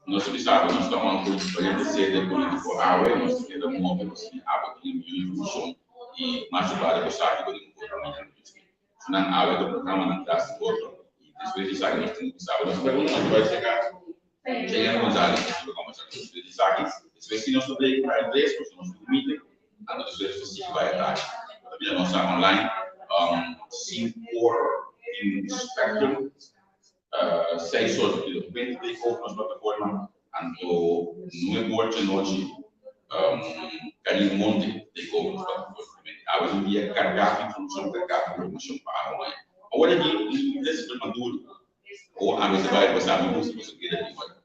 Nos ta bisa ku nos ta on ku diferente sede polítiko awe, nos ta keda move pasobra awe tin e mihó informashon i mas lugar di esaki bo tin ku por mañana nos. Nan awe ta programanan tras di otro i despues di esaki nos tin ku bisa nos ta nos ta bai seka Cheyenne Gonzalez nos ta kombersa ku despues di esaki despues si nos ta break pa e tres nos nos tin un meeting anto despues nos ta sigui bai ataki bo ta mira nos ta online 5 or tin Spectrum 6 or ta tin take over nos plataforma anto 9 or djanochi Karina Monte take over nos plataforma. Awe un dia kargá ku informashon, kargá ku informashon pa awe. Awor aki un Christopher Maduro o ami ta bai pasá mi gusta pasobra keda di bai.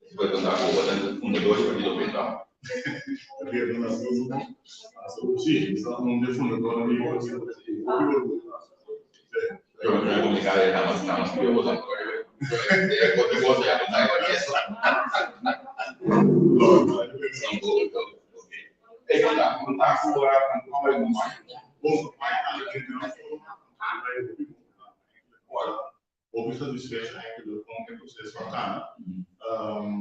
Si bai konta ku bo ta fundador di Partido Penta. Sí, un di fundador di Partido Yo no quiero comunicar nada más, nada más que yo voto. Hopi satisfecho eigenlijk con e proceso a cana.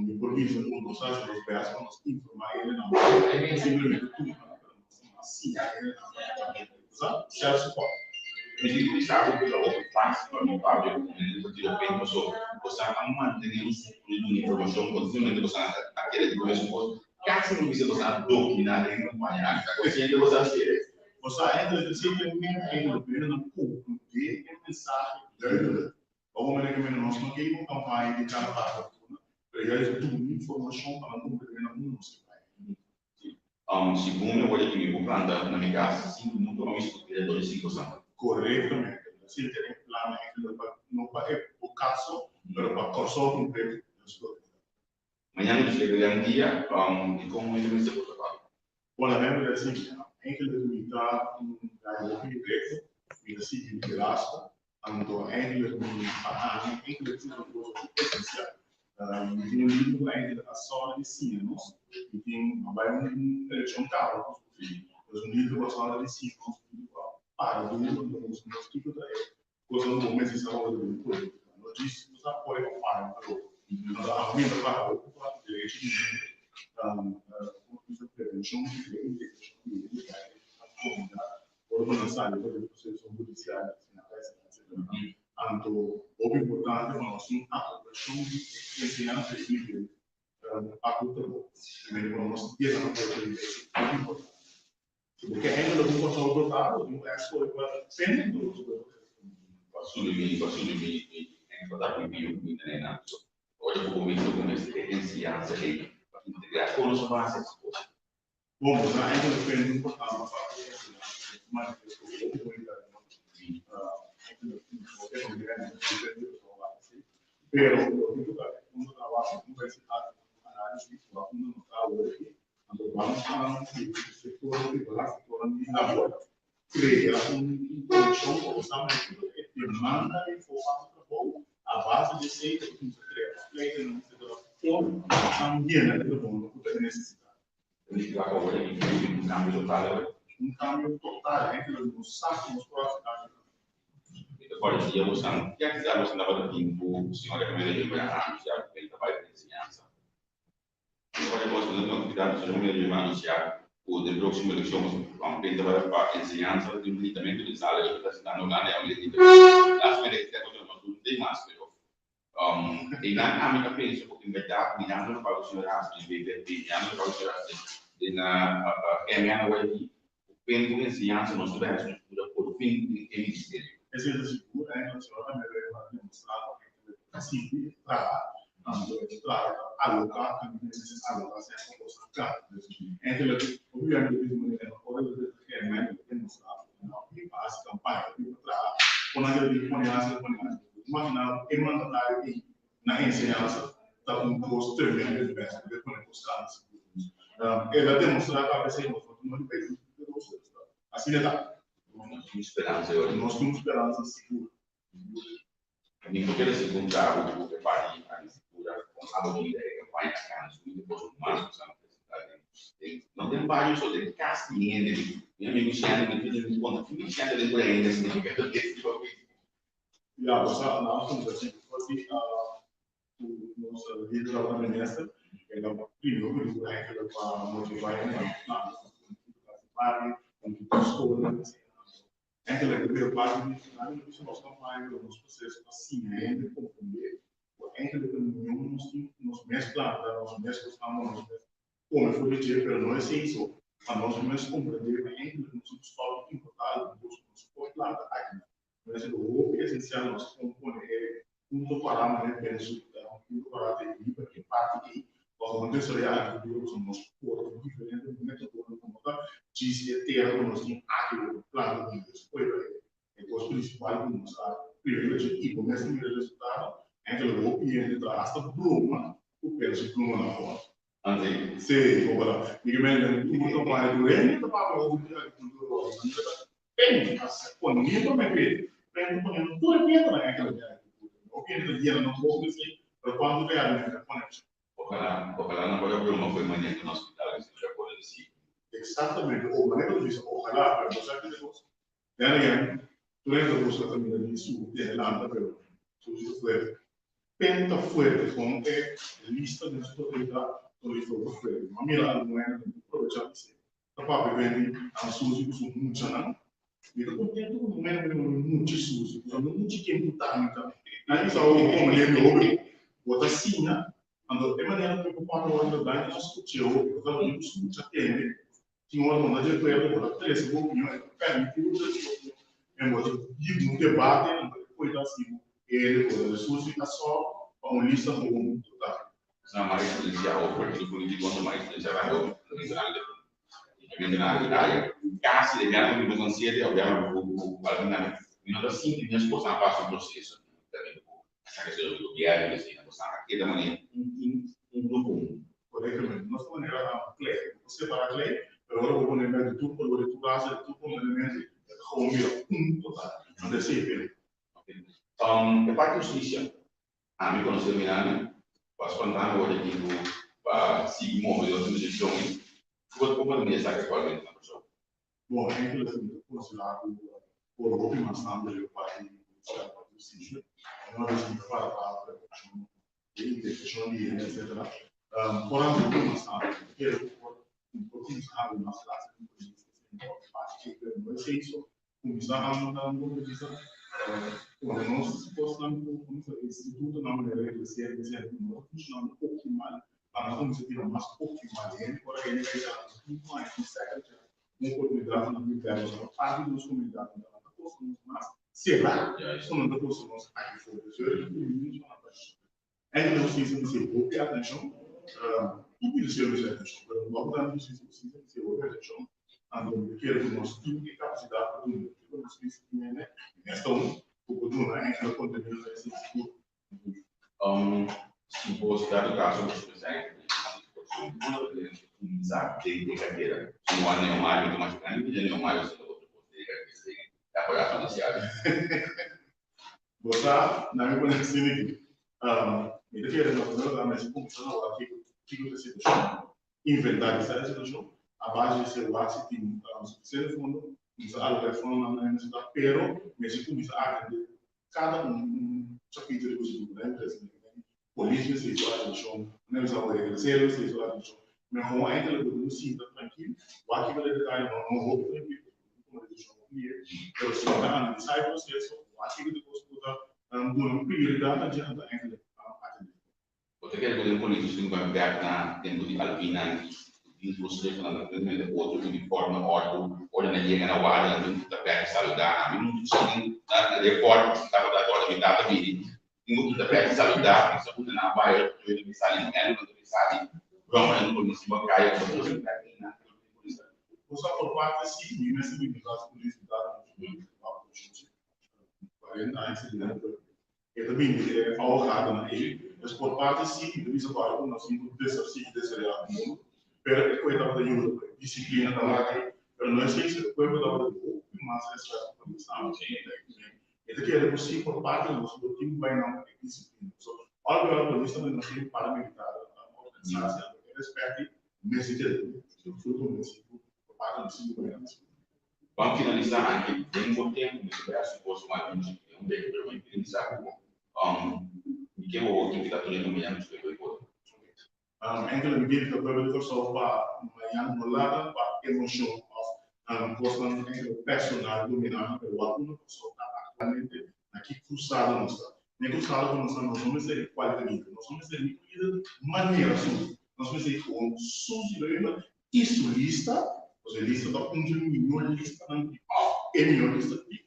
Mi por bisa cu nos a haci nos best pa nos informa hendenan simplemente tuma, pero nos a siña hendenan pa self support. Mi tin cu bisa bo cu ta hopi facil pa mi papia cu hende di Partido Pin pasobra boso a mantene un un informacion continuamente, boso a kere di mesun cos, casi mi bisa boso a domina den e campaña aki, ta consciente boso a haci es? Boso a entra simplemente eigenlijk binnen een concludé e mensahe duidelijk. Op un manera cu nos no geven un campaña di cada parte pero juist duna informacion pa nan comprende na unda nos ke bai. Segun mi worde ki mi por planta na mi cas sin nunca mi discuti e dor di cinco santa. Correctamente. Asina ta e plan eigenlijk pa no pa e bo caso pero pa Corsou completo. Mañana nos llega gran dia di con mi ta mester vota pa bo. Bon, la meme ta sigui. Eigenlijk mi ta un guy hopi directo, mi ta sigui liderazgo, anto eigenlijk mi pa ami eigenlijk tur un cosa hopi esencial. Mi tin un libro cu eigenlijk a sòrg di siña nos, mi tin a bai un eleccion caba cu su dus un libro cu a sòrg di siña nos, un libro cu a para duro, anto nos nos kico ta e Cosnan cu bo mester sa ora di un politica. No djis bo sa core pa faya pero no ta ami ta traha hopi pa derecho di hende, como bisa prevencion di reintegracion di hende bay na comunidad ora cu nan sali for di proceso hudicial asina ta esaki etcetera. Anto hopi importante pa nos tin apropiacion di enseñansa di nivel pa cu trabou. Primero pa nos yega na puerto di esaki hopi importante. Si bo ke hende lo tin kòrsou dotado, tin un èks koe pa sende tur su koe. Pa subi mi, pa subi mi, mi èks ta mi biu mi ta nena. So, ora ku bo mester ku mester e enseñansa ei pa integrá kon nos a basa esaki kos. Bon, bo sa eigenlijk vind ik importante pa e enseñansa ei manifestó hopi bonita den nos Pero loke ku ta e punto ta wak universidat análisis wak unda nos ta awor aki. Anto ban di sector privá, sector di labor, crea un conexion cu bo sa mester e demanda di for pa trabou, a base di esey ta cuminsa crea opleidingnan etcetera por yena e trabounan cu ta e necesidad. Mi ta traha awor di un cambio total awor. Un cambio total, hende lo no sa cu nos por haci cambio total. Mi ta corda dia bosan, ya kizas bosan tabata tin cu señora Camila Rivera anuncia cu el ta bay pa enseñansa. Ora di boso no notifiká boso no mester a anunsiá ku den próksimo elekshon boso campaign ta bai pa enseñansa di un gritamentu den sala yo ta sintando hablando ya un gritamentu las mester ekstra ku nos no tin mas pero einan ami ta pensa ku en bèrdat mirando lokual ku señor a hasi den BBP mirando lokual ku señor a hasi den MN awor aki ku pen ku enseñansa nos ta bai hasi nos kura por fin den e ministerio. Esei ta sigur, eigenlijk señor tambe a demostrá ku ta sinti e traha Anto e ta traha pa aloká kaminda e mester aloká sierto kos aká. Eigenlijk, obviamente di manera no por regemen lo ke nos a bin pa hasi kampaña, lo bin pa traha kon nan keda bin pone hasi lo pone hasi. Bo ta imaginá ku e mandatario ei na enseñansa ta un kos tremendo di bes, bo ke pone kos kanta sigur. El a demostrá ku apesar nos no tin riba e grupo, asina ta. Nos tin speransa e ora. Nos tin speransa sigur. Mi no kere segun trago ku e parti agrikultura kon abo bida e kampaña a kana su hende kos mas ku sa na presentá den den no den bario so den kas di hende mi mi amigu Shandy mi tin mi konta ki mi Shandy den kura hende significa ta desi pa Facebook. Ya bo sa nan a kumsa si for di ku. Nos lider tabata minister, el a primero ku eigenlijk pa motivá e plan bario, skol. Eigenlijk de parte di nos nos campaña, nos proceso pa siña hende comprende ku eigenlijk nos tin nos mes planta, nos mes gostamos, nos mes come for di dje, pero no esey so. Pa nos mes comprende ku eigenlijk nos no stop di importá algun kos ku nos por planta aki. Nos ta hopi esencial nos pone e punto pará manera penso punto pará te riba e parti ei pa nos desaroyá agrikultura, pasobra nos por tin diferente métodonan ku no ta djis e tera ku nos tin aki ku planta di despues e kos prinsipal ku nos a privilegiá i bo mes ta mira e resultado. Enkele hopi hende ta hasta broma ku penso pluma na fòrti. Anzi. Sí, ojalá. Mi ke men un campaña ku hende ta papia over di agrikultura ora nan ta pen poniendo me pe pen poniendo tur e piedra enkele di agrikultura. Hopi hende ta yena nan boka esei, pero kuantu realmente ta koneksha? Ojalá, ojalá no por a broma ku e mañana na hospital ku señora por a disi. Exactamente, o manera ku bisa ojalá, pero bo sa kiko ta cosa. Then again, tur hende ta busca caminda di su adelanta, pero su ta fuerte. Pen ta fuerte con e lista den su totalidad, tur lista ta fuerte. Ma mira algun hende ta probecha di esey. Ta papia benti nan susi cu su muchanan. Mi ta contento cu no mende no mucha susi, pasobra no mucha ken cu ta mi ta. Nan bisa hopi como lebe hopi, bo ta siña, anto e manera cu bo papia ora ta daña nos scuche hopi, pasobra bo scucha tende. Tin ora bo no ta di akuerdo, bo ta trese bo opinion, e ta permití bo trese bo opinion, en bo ta hiba un debate, anto e por ta hasi bo hende ku ta susi a sòru pa un lista bon total. Esnan mas eksperensiá hopi, partido polítiko ta mas eksperensiá ta hopi, ta menshonando menshonando detaye. Kasi de biaha ku mi boso siete òf biaha ku ku algun nan mi no ta sinti mi esposa a pasa un proseso ta bin ku a saka su di gobièrnu i asina, boso a keda manera un un un grupo un. Korektamente. Nos ta manera klei. Bo por separa klei, pero ora bo pone mei di tur kolor, di tur rasa, di tur komponente, e ta gewoon bira un total. Anto esei e pena. Ok. E parti hustisia, ami konosé mirami, bo a spantá mi ora di ku pa sigui move den otro direkshon ei. Kiko bo por mira esaki aktualmente na Kòrsou? Bon, enkele mi ta konsiderá ku por hopi mas tantu riba parti di hustisia, parti hustisia. No a bisa mi ta para pa preokupashon de integrashon di hende etcetera. Por a hopi mas tantu. Mi kere ku por por kuminsá habri mas klase den polis esei no fásil pero no esei so. Kuminsá anda un bisa pone nos kosnan ku kuminsá institutonan manera iglesia iglesia no ta funshonando optimal pa nan kuminsá bira mas optimal. Hende ora hende kai sa un aña un second chance un oportunidat pa nan bin bèk pasobra parti di nos komunidat nan ta kosta nos mas será ku nan ta kosta nos aki for. Pues yo di ku nos pa Eigenlijk nos mester mester hopi atenshon, tur ministerio mester atenshon, pero no ku tantu hustisia, hustisia mester hopi atenshon, anto mi ta kere ku nos tin e kapasidat pa duna, kiko nos mester tin hende, mi esta un ku por duna enkele kontenido na esei sigur. Si bo dado kaso bo ta pensa kuminsá den e karera, si no a Neomario ta mas grandi ku Neomario si ta otro kos den e karera den e aparato hudisial. Bo sa, na mi pone asina aki. Mi ta kere na primer lugar mester kuminsá na wak kiko kiko ta e situashon. Inventarisá e situashon a base di ser wak si tin sufisiente fondo, kuminsá aloká e fondonan na e nesesidat, pero mester kuminsá atendé kada un un chapito di ku si tin empresa. Polis mester hizo atenshon, nan mester wak regresero mester hizo atenshon. Mehor enkele ku bo sinta trankil, wak kiko ta e detaye, no no hopi trankil pasobra bo tuma desishon hopi lihe, pero sinta analisá e proseso, wak kiko ta e kos ku bo ta duna prioridat na dje anto enkele atendé. Bo ta kere ku den polis nos tin ku bai bèk na tempu di Alvina i Inclusive nan ta mete otro uniforme òrdu ora nan yega na warda nan tin ku ta bèk i saludá. Ami muchu chikin na report tabata kòrda mi tata bini tin ku kita bèk i saludá mi sa punta nan a bai ora ku mi sali mèlu nan ta bin sali broma nan polis riba kaya ku ta bèk i nan polis ta Bo sa por parte si mi mester bin tras polis mi tata muchu muchu muchu 40 aña sirbiendo pueblo. E ta bini di e abogadonan ei. Pues por parti si, mi ta bisa ku algu nos tin ku deshací i desaroyá den mundu, pero e koe tabata yuda ku e disiplina tabata ei. Pero no esei si, e pueblo tabata di hopi mas respeto pa polis tambe. Mi ta kere ku si por parti nos lo tin ku bai nan ku e disiplina. Pasobra algu polis tambe nos tin paramilitar organisasi, anto e respet ei mester keda ku full konvensí ku por parti nos tin ku bai nan disiplina. Ban finalisá aki den bo tempu mi ta bai hasi kos ku mas un bek, pero mi finalisá ku mi Ke bo invitá tur hende mañana nos bai vota? Enkele mi invitá pueblo di Kòrsou pa mañana no laga pa emoshon òf kosnan enkele personal dominá nan, pero wak unda Kòrsou ta aktualmente, na ki krusada nos ta. Den e krusada ku nos ta nos no mester di kualke lider, nos no mester di un lider manera Suzy, nos mester di gewoon Suzy Römer i su lista, pasobra e lista ta un dje mihó listanan di òf e mihó lista di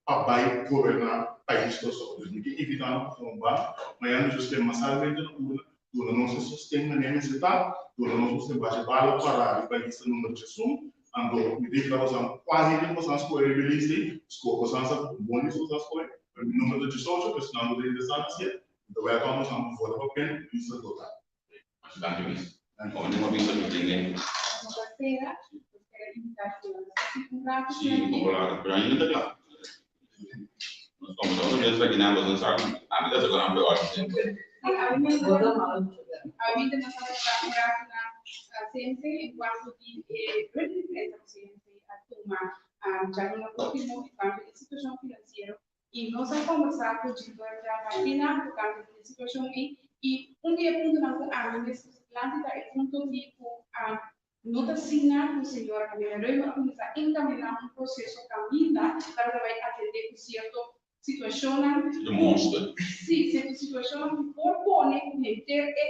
pa bai goberná pais Kòrsou. Dus mi ke invitá nan pa forma base, mañana nos esté masalmente na urna, duna nos e sosten manera mester ta, duna nos sosten basha bala pará riba lista number 11, anto mi ta invitá bosan kual hende ku bosan a skohe riba e lista ei, skohe bosan sa ku un bon lista bosan a skohe, pero mi number ta 18, pa esnan ku ta interesá na si'e, mi ta wèlkòm bosan pa vota pa pen lista total. Masha danki Luis. Ora mi a bisa mi den e. Nos ta spera, nos kere invitá Jonas así un rato Sí, un poco largo, pero ainda ta kla. Nos kombersa otro bes aki nan, boso sa ku ami ta segura nan peor semper. Sí, ami mes ami ta nos a traha un rato na CMC en cuanto di e rueda di prensa ku CMC a tuma djaluna ultimo en cuanto e situacion financiero. I nos a kombersá ku Gilberta Martina tokante di e situashon ei, i un di e puntonan ku ami mes puse dilanti ta e punto di ku no ta asina ku señora Camila Römer a kuminsá enkaminá un proseso kaminda tabata bai atendé ku sierto situashonnan De monster. Sí, sierto situashonnan ku por pone ku henter e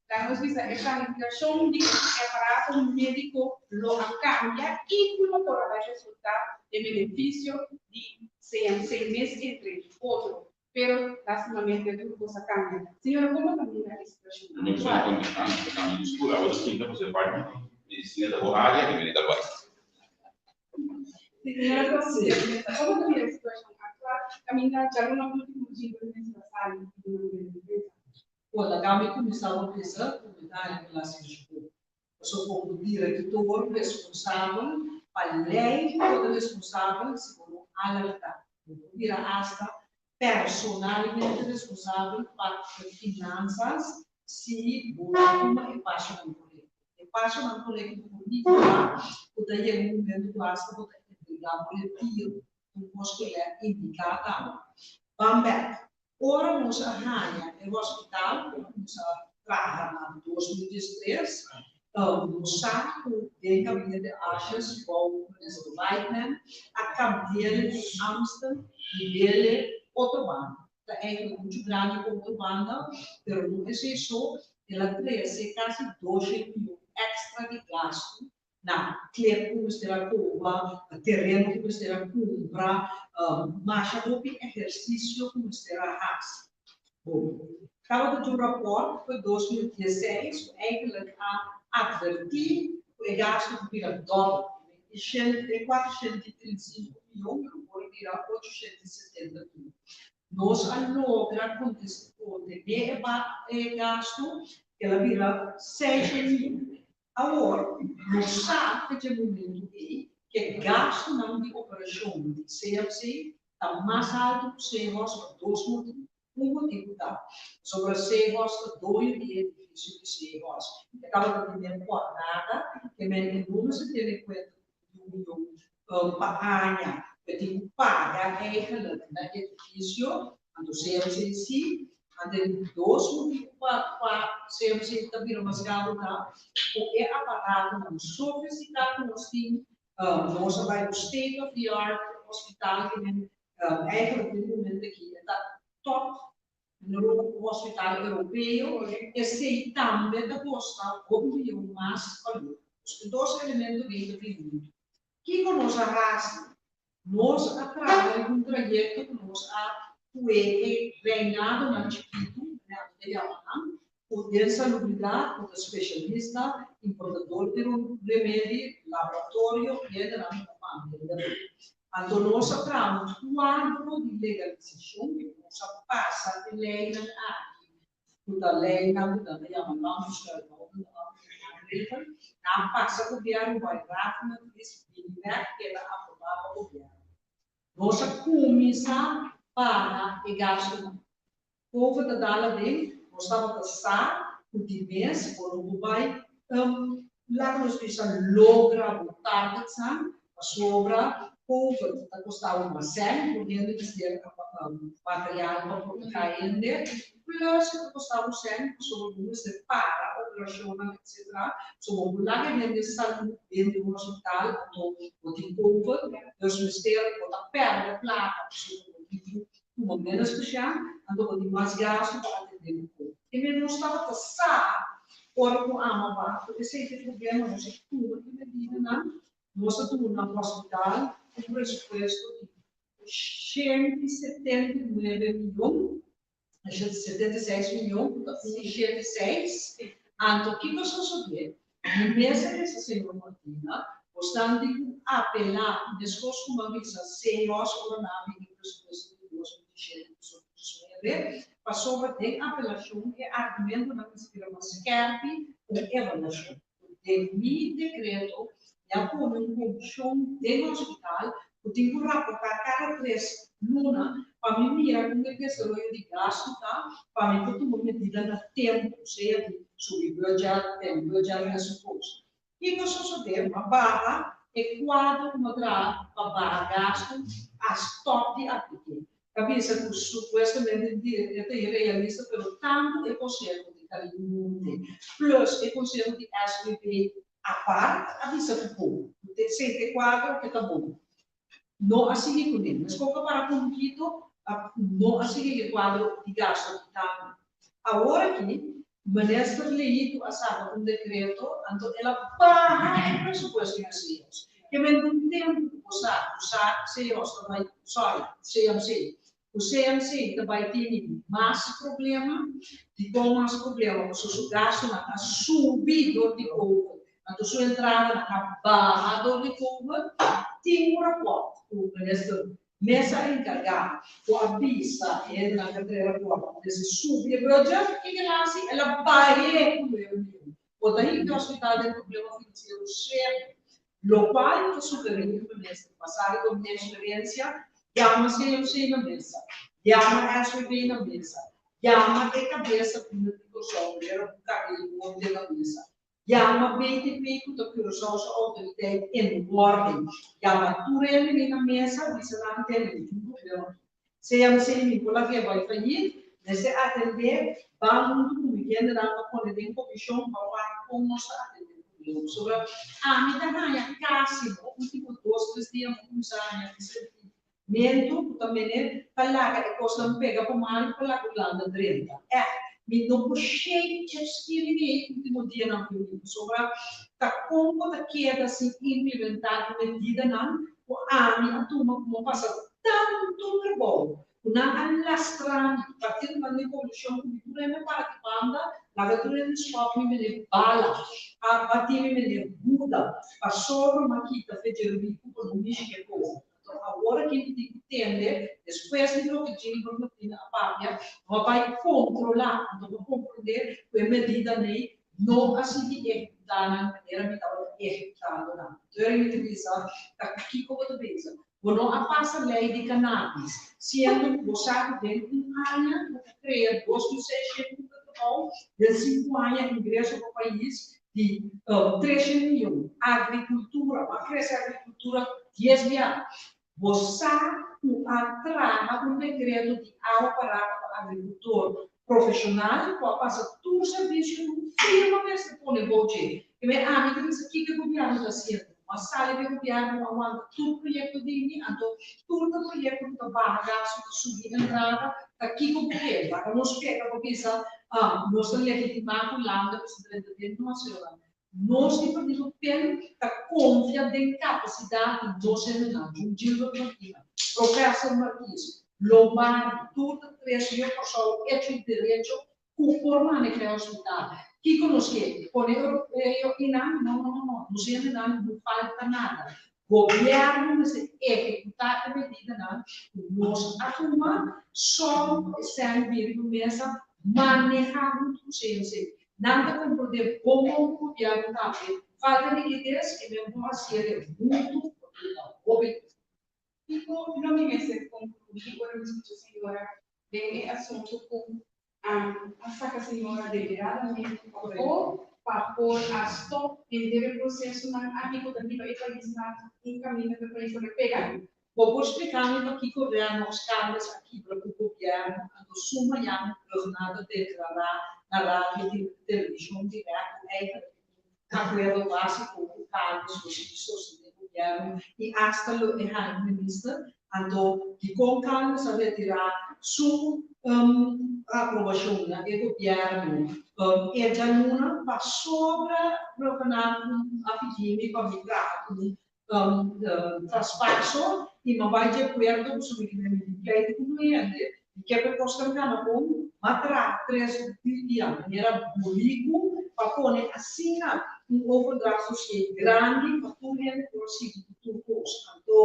Laga nos bisa e planifikashon di e aparato médiko lo a kambia i ku lo por a bai resultá den benefisio di CMC mes entre otro. Pero lastimamente tur kos a kambia. Señora komo ta mira e situashon Mi persona aktual? kontestá, mi ta kambia di skul, awor ta sinta pasobra e parti di medisina ta bo área i mi ta bai. Si señora komo ta mira e situashon aktual kaminda djaluna último Gilbert mes a sali di una rueda di prensa? Bon, laga mi kuminsá bo bisa ku mi ta haña belasting shukú. Pasobra bo por bira tutor responsabel pa lei bo ta responsabel si bo no alertá. Bo por bira asta personalmente responsabel pa e finansas si bo no tuma e pasonan korekto. E pasonan korekto por nifiká ku ta yega un momento ku asta bo ta entregá bo retiro, un kos ku el a indiká tambe. Ban bèk. Ora nos a haña e hospital ku a kuminsá traha na 2013, nos sa ku den gabinete Asjes bou minister Whiteman a kambi'el di Amstel i bele otro banda. Ta eigenlijk muchu grandi otro banda, pero no esei so, el a trese kasi 200 mion èkstra di gastu na klep ku mester a koba, tereno ku mester a kumpra, masha hopi ehersisio ku mester a hasi. Bon, tabata tin un rapòrt for 2016 ku eigentlik a atvertí ku e gastu por bira dòbel, e 435 mion lo por bira 870 mion. Nos a logra kontené e gastu, el a bira 600 mion. Awor, nos sa te dje momentu ei ku e gastunan di operashon di CMC ta mas haltu ku Seahorse pa dos motibu. Un motibu ta, pasobra Seahorse ta doño di e edifisio di Seahorse. E tabata di den pòrnada, ke men e no mester tene kuenta ku di un mion pa aña ku e tin ku paga eigenlijk na edifisio, anto CMC si. Anto e di dos motibu pa kua CMC ta bira mas garu ta ku e aparatonan sofistika ku nos tin, nos a bai ku state of the art hospital ke men eigenlijk den momento aki e ta top hospital europeo, esei tambe ta kosta hopi miyon mas pa luna. Dus e dos elemento ei ta bini huntu. Kiko nos a hasi? Nos a traha algun trayekto ku nos a kue e reinadonan chikitu, manera mi ta yama nan, ku den salubridat, ku ta spesialista, importador di remedi, laboratorio, hendenan ku ta manda hende bai. Anto nos a traha un kuadro di legalisashon ku nos a pasa e leinan aki ku ta leinan ku nan ta yama landbesluithoudende ambtenaren, nan a pasa gobièrnu bai Raad van Advies bini bèk keda aprobá pa gobièrnu. Nos a kuminsá paga e gastunan. Covid a dal aden, nos tabata sa ku di mes bo no por bai laga nos bisa logra bo targetsnan pasobra Covid ta kosta bo mas sèn, tur hende mester. Material pa protehá hende, plus e ta kostá bo sèn pasobra bo mester para operashonnan etsetera. So bo por laga hende salú den di un hospital anto bo tin covid, dus mester bo ta pèrdè plaka pasobra bo tin ku tuma ménos pashènt anto bo tin mas gastu pa atendé ku covid. E men nos tabata sa ora ku ama ba ku esei ta e problema, nos a tuma e medidanan, nos a duna hospital un presupuesto di 179 mion, 76 mion, ku ta un shete seis. Anto kiko sosodé? Mi mes a bisa señor Martina, bosnan di ku apelá, meskos ku mi a bisa CEOs ora nan a bini presupuesto di 2007 ku 2019, pasobra den apelashon e argumentonan mester bira mas skèrpi ku evaluashon. Den mi dekreto mi a pone un komishon den hospital ku tin ku raportá kada tres luna pa mi mira kon e desaroyo di gastu ta pa mi por tuma medida na tempu, sea di subi budget, tene budget enzovoorts. Kiko sosodé? Mi a baha e kuadro ku mi a traha pa baha gastu a stòp di aplik'é. Ta bisa cu supuestamente e ta irrealista pero tanto e conseho di Carimonte plus e conseho di SVB apart a bisa cu bon, cu te 64 ke ta bon. No a sigui cu ne. Mescor pa para poquito no a sigui e cuadro di gasto aki tambe. Awor aki Minister Leito a saca un decreto anto el a baha e presupuesto di CEOs. Ke men un tempu ku bo sa ku sa CEOs ta bai, sorry, CMC, ku CMC ta bai tene mas problema. Dikon mas problema? Pasobra su gastunan a subi dor di covid, anto su entradanan a baha dor di covid. Tin un raport ku Minister Mesa enkargá ku a bisa e hendenan ku a trae rapòrt ku mester subi e budget, kiko el a hasi? El a bah'é ku 9 mion. Bo ta hinka hospital den problema finansiero serio, lokual ta sugerí ku minister, basá riba mi eksperensia, yama COC na mesa, yama SVB na mesa, yama e kabesa bina di Kòrsou, manera ku Carly Monte na mesa, Yama BTP ku ta Curaçao su outoriteit en wording. Yama tur hende den na mesa, bisa nan tende mi tin un problema aki. CMC mi por lag'é bai fayit, mester atendé, ban huntu ku mi hendenan pa pone den komishon pa wak kon nos ta atendé e problema. Pasobra ami ta haña kasi no, ultimo dos tres dia mi a kuminsá haña e sentimentu ku ta mene pa laga e kosnan pega pa mari pa laga Hulanda drenta. Ègt, mi no por shake e skirbi ei ultimo dianan ku mi, pasobra ta kon bo ta keda sin implementá e medidanan ku ami a tuma ku mi a pasa tantu trabou ku nan a lastra mi, partidonan den koalishon ku mi tur hende para di banda, laga tur hende skòp mi mene bala, a bati mi mene buda, pasobra mi a kita fe dje riku pa no mishi ke kos. Anto awor aki mi tin ku tende, despues di loke Gilbert Martina a papia, no a bai kontrolá, anto bo komprondé ku e medidanan no a sigui ehekutá nan manera mi tabata ehekutando nan. Anto ora mi ta bisa, ta ku kiko bo ta bisa? Bo no a pasa lei di cannabis, siendo ku bo sa ku den un aña bo ta krea 2600 ku ta trabou, den sinku aña ingreso pa pais di 300 miyon. Agrikultura, bo a krese agrikultura dies bia. Bo sa ku a traha un dekreto di awa parada pa agrikultor profeshonal ku a pasa tur servisio ku un firma mester pone bou dje. I mi ami ta bisa kiko e gobièrnu ta hasiendo. No a sali di e gobièrnu a wanta tur proyekto di mi, anto tur ta proyekto ku ta baha gastu, ta subi entrada, ta kiko bo ke? Laga nos peka pa bisa nos ta legitimá ku landa ku sa drenta den nos, señora. Nos di Partido pen ta konfia den kapasidat di nos hendenan, Jun Gilbert Martina, Professor Marquis, Lombardi, tur ta tres yu Kòrsou hecho y derecho ku por maneha e hospital. Kiko nos ke? Pone europeo einan? No, no, no, no. Nos hendenan no falta nada. Gobièrnu mester ehekutá e medidanan ku nos a tuma, sòru ku e sèn bini riba mesa, manehá huntu ku CMC. Nan ta komprondé bon bon ku gobièrnu tambe falta likides i men por hasié huntu ku ta hopi. Kiko lo mi mester konkluí ora mi skucha señora den e asuntu ku a saka señora deliberadamente afó pa por a stòp henter e prosesonan aki ku ta hiba e pais na un kaminda ku e pais ta bai pega? Bo por splika mi pakiko Rennox Calmes a kibra ku gobièrnu anto suma Jan Rhuggenaath a deklará na radio i televishon dirèkt ku eigenlijk e tin un akuerdo básiko ku Calmes lo sigui sostené gobièrnu i asta lo e haña minister? Anto dikon Calmes a retirá su aprobashon na e gobièrnu e djaluna? Pasobra Rhuggenaath a pidi mi pa mi traha ku un traspaso i ma bai di akuerdo ku su mi kende mi tin pleito ku un hende mi ke pa e kos kan kana bon ma traha tres dia manera buriku pa pone asina un overdrachtsdossier grandi pa tur hende por a sigui ku tur kos anto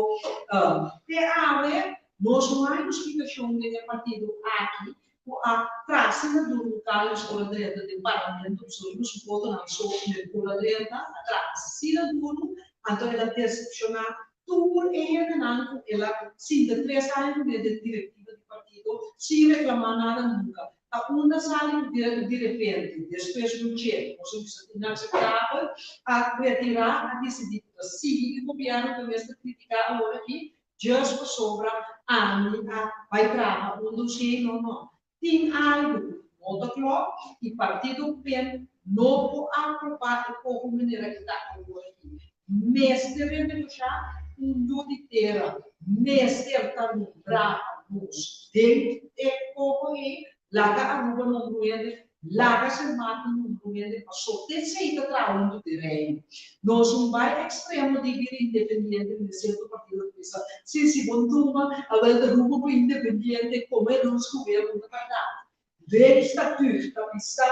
te awe nos no hay un splikashon den e partido aki ku a trase na duru ku Carlos ora drenta den parlamento pasobra riba su votonan so den ora drenta a traha asina duru anto el a desepshoná tur e hendenan ku el a sinta tres aña kuné den direktiva di partido sin reklamá nada nunka ta unda sali ku direpente despues un che nos a bisa inakseptabel a retirá a disidí ku ta sigui e gobièrnu ku e mes ta kritiká awor aki Just pasobra ami a bai traha un dossier no no. Tin algu ku no ta klop i partido pen no por aprobá e poko manera ki ta awor aki. Mester renegosha un yu di tera mester ta nombrá pa nos den e poko ei. Laga Aruba nombra un hende, laga Sint Maarten nombra un hende, paso t'esei ta traha huntu den Reino. Nos un bai ekstremo di bira independiente den sierto partido ta bisa, si, si bo tuma awel ta rumbo pa independiente, komo e nos gobierno ta tarda. Den statuut ta bisa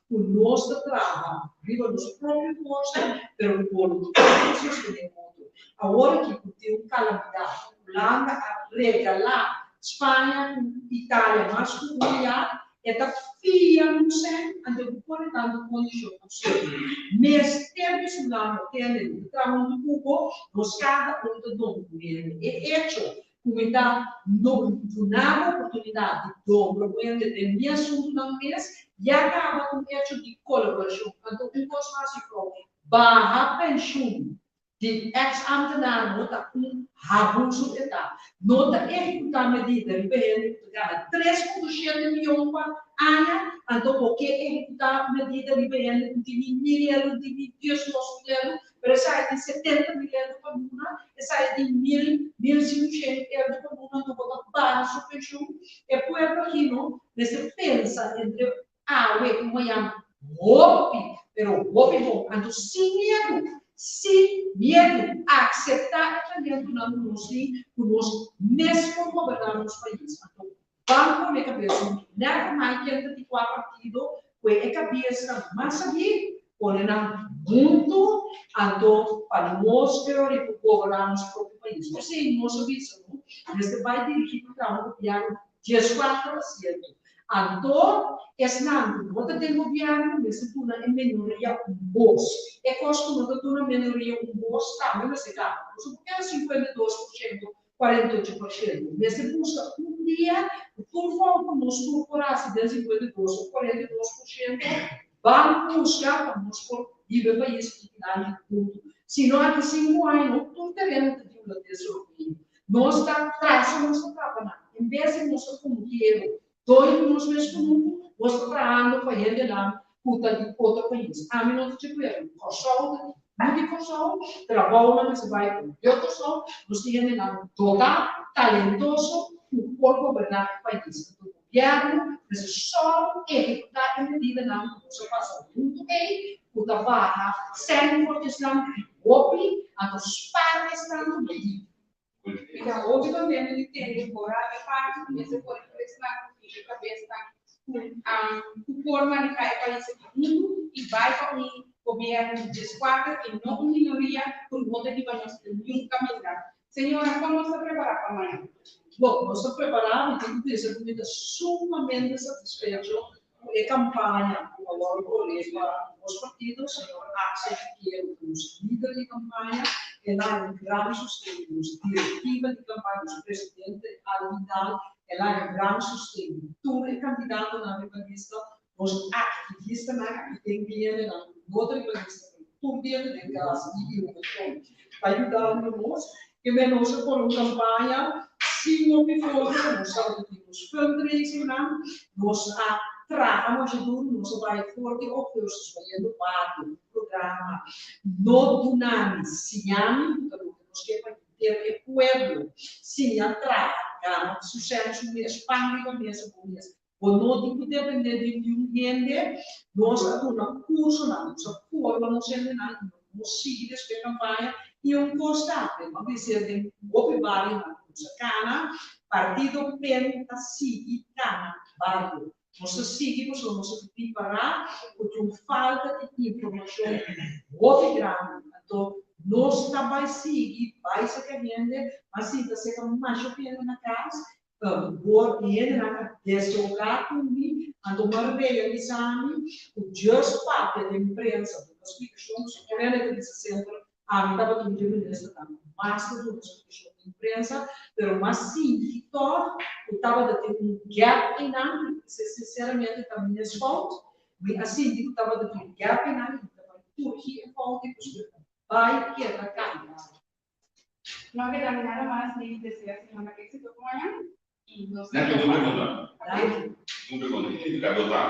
ku nos ta traha riba nos propio forsa, pero ku boluntat pa sostené otro. Awor aki ku tin un kalamidat, Hulanda a regalá Spaña ku Italia mas ku un miar, e ta fia nos sèn, anto ku pone tantu kondishon absurdo. Mester di su landa tende ku ta traha huntu ku bo, nos kada un ta don ku hende. E echo ku mi ta duna bo oportunidat di dobra ku hende den mi asuntunan mes, ya kaba un echo di kolaborashon. Anto un kos mas, jufrou, baha penshun Di ex-ambtenaar no ta un habuso e ta. No ta ehecuta medida riba hende cu ta gana 3.7 miyon pa aña, anto bo ke ehecuta medida riba hende cu tin ni mil euro, tin ni 12.000 euro, pero esaki tin 70.000 euro pa luna, esaki tin mil, 1500 euro pa luna, anto bo ta baha su pensioen. E pueblo aki no mester pensa entre Awe ku mañan hopi, pero hopi bon. Anto sin miedu, sin miedu, akseptá e talentonan ku nos tin, ku nos mes por goberná nos pais. Anto ban pone kabes huntu. Never mind ken ta di kua partido, ku e kabesnan mas sabí, pone nan huntu, anto pa nos teoria por goberná nos propio pais. P'esei nos a bisa no mester bai dirigí pa traha un gobièrnu 14 asiento. Anto, esnan ku no ta den gobièrnu mester duna e minoria un bos. E kos ku no ta duna minoria un bos tambe mester kaba. Nos no por keda 52%, 48%. Mester buska un dia ku tur fout ku nos tur por hasi den 52 òf 42%, ban buska pa nos por hiba e pais dilanti huntu. Si no aki sinku aña no tur tereno ta di hulandes europeo. Nos ta trasa nos ta trapa nan. En bes di nos ta kunukero doño di nos mes kunuku, nos ta trahando pa hendenan ku ta di otro pais. Ami no ta djakuerdo. Kòrsou ta di yu di Kòrsou, trabounan mester bai ku yu Kòrsou. Nos tin hendenan dotá, talentoso ku por goberná e pais. Anto gobièrnu mester sòru ehekutá e medidanan ku nos a pasa huntu ei, ku ta baha sèn for di esnan di hopi, anto spar esnan ku no tin. Mi ta hopi contento di tende ora e parti cu mester pone tur esnan cu tin e cabesnan cu por maneha e pais aki hunto y bay pa un gobierno di 14 y no un minoria cu no ta hiba nos den niun caminda. Señora, con nos ta prepara pa mañana? Bon, nos ta prepara, mi tin cu bisa cu mi ta sumamente satisfecho cu e campaña cu a wordo corre pa nos partido. Señor Axel Piquero cu nos lider di campaña, el a un gran sosten di nos directiva di campaña, nos presidente Alvin Daal, el a un gran sosten di tur e candidatonan riba lista, nos activistanan aki den biendenan cu no ta riba lista, pero tur biende den cas y y un montón ta yudando nos. Ke men nos a pone un kampaña sin hopi fondo, nos tabata tin nos fundraising nan, nos a traha masha duru, nos a bai for di augustus bayendo bario, un programa No Dunami, Siñami, ku ta loke nos ke pa henter e pueblo siña traha, gana su sèn su mes, pan riba mesa bo mes. Bo no tin ku dependé di niun hende. Nos a duna kursonan, nos a forma nos hendenan i nos sigui despues kampaña. I un kos tambe, bo a bisa den hopi barionan ku nos a kana, partido pen ta sigui kana bario. Nos ta sigui pasobra nos a ripará ku tin un falta di informashon hopi grandi. Anto nos ta bai sigui bai saka hende, mas sinta seka masha hende na kas. Bo hendenan a deshogá ku mi, anto mi a realisá mi ku just papia den prensa duna splikashon, pasobra tur hende ta bisa semper ami tabata un dje ministernan ku mas ta duna splikashon den prensa, pero mi a sinti tòg ku tabata tin un gap einan, i esei sinseramente ta mi mes fout, mi a sinti ku tabata tin un gap einan i mi ta bai turgi e fout ei pasobra ta bai keda kambia. No keda mi nada mas ni desea señor nan éxito ku mañan y nos ta Nanki, un pregunta. Un pregunta. Ki significa dotá?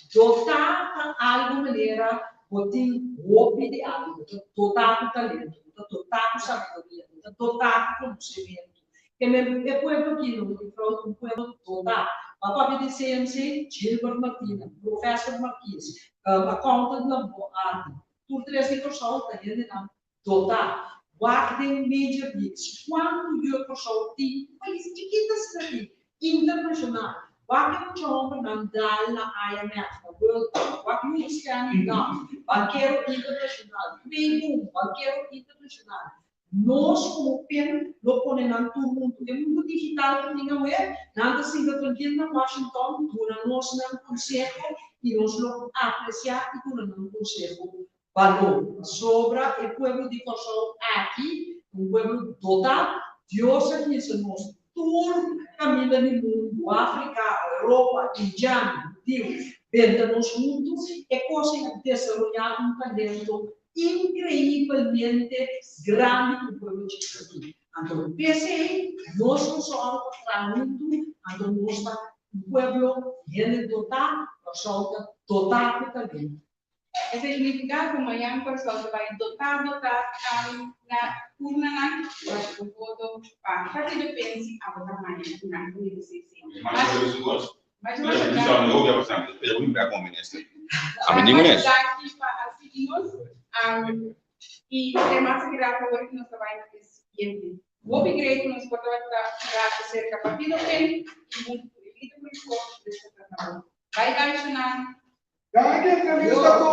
Dotá ta algu manera bo tin hopi di algu. Bo ta dotá ku talento, bo ta dotá ku sabiduria, bo ta dotá ku konosementu. Ke men e pueblo aki no tin frou un pueblo dotá. Bo a papia di CMC, Gilbert Martina, Professor Marquis, accountant Lambo Ardi. Tur tres di Kòrsou ta hendenan Dotá. Wak den Major Leagues kuantu yu Kòrsou tin un pais chikito asina aki, internashonal. Wak e mucha hòmbernan dal na IMF, na World Bank. Wak yu Stanley Duff, bankero internashonal. Payboom, bankero internashonal. Nos komo pen lo pone nan tur huntu. E mundu digital ku tin awe, nan ta sinta trankil na Washington, duna nos nan konseho i nos lo apresiá i duna nan konseho Balor. Pasobra e pueblo di Kòrsou aki ta un pueblo dotá. Dios a hisa nos tur kaminda di mundu, Afrika, Europa, Indian, Hudiu, benta nos huntu. E kos ei a desaroyá un talento inkreibelmente grandi ku un pueblo chikito tin. Anto p'esei nos lo sòru pa traha huntu, anto nos ta un pueblo hende dotá, Kòrsou ta dotá ku talento. Esei signifiká ku mañan Kòrsou ta bai dotá dotá na urnanan bashi bo voto pa Partido Pensi abo ta haña ku nan ku negosiá esei. Masha danki pa a sigui nos i e mas grato awor ku nos ta bai na e siguiente. Hopi grei ku nos por tabata rato serka Partido Pen i huntu ku e lider polítiko Christopher Nabot. Bai bai, Shunan! Danki entrevista ku.